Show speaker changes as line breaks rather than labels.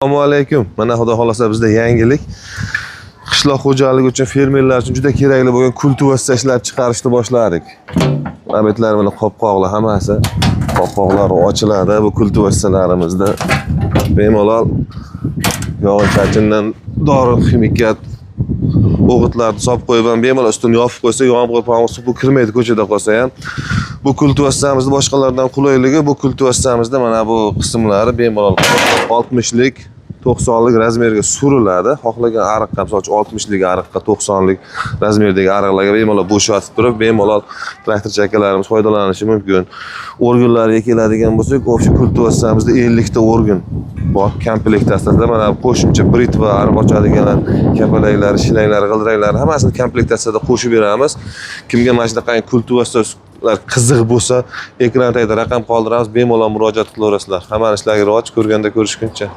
Assalomu alaykum. Mana, xudo xolasa, bizda yangilik. Qishloq xo'jaligi uchun, fermerlar uchun juda kerakli bo'lgan kultivatsiya ishlab chiqarishni boshladik. Mana mana qopqoqlar hammasi. Qopqoqlar ochiladi bu kultivatsiyalarimizda. Bemalol yog'in-shachindan dori ximikat o'g'itlarni solib qo'yib ham bemalol ustini yopib qo'ysa, yomg'ir pamuk suv bu kirmaydi ko'chada qolsa ham. Bu kultivatsiyamizni boshqalardan qulayligi, bu kultivatsiyamizda mana bu qismlari bemalol 60 lik, 90lik razmerga suriladi. Xohlagan ariqqa, misol uchun, 60lik ariqqa, 90lik razmerdagi ariqlarga bemalol bo'shatib turib, bemalol traktor chakalarimiz foydalanishi mumkin. Organlarga keladigan bo'lsak, общий kultivatsiyamizda 50 ta organ bor komplektatsiyasida. Mana qo'shimcha britva, ariq ochadigan kapalaklari, shlanglari, g'ildiraklari hammasini komplektatsiyada qo'shib beramiz. Kimga mana shunaqangi kultivatsiyalar qiziq bo'lsa, ekran tagida raqam qoldiramiz, bemalol murojaat qilaverasizlar. Hammani ishlariga rivoj, ko'rganda ko'rishguncha.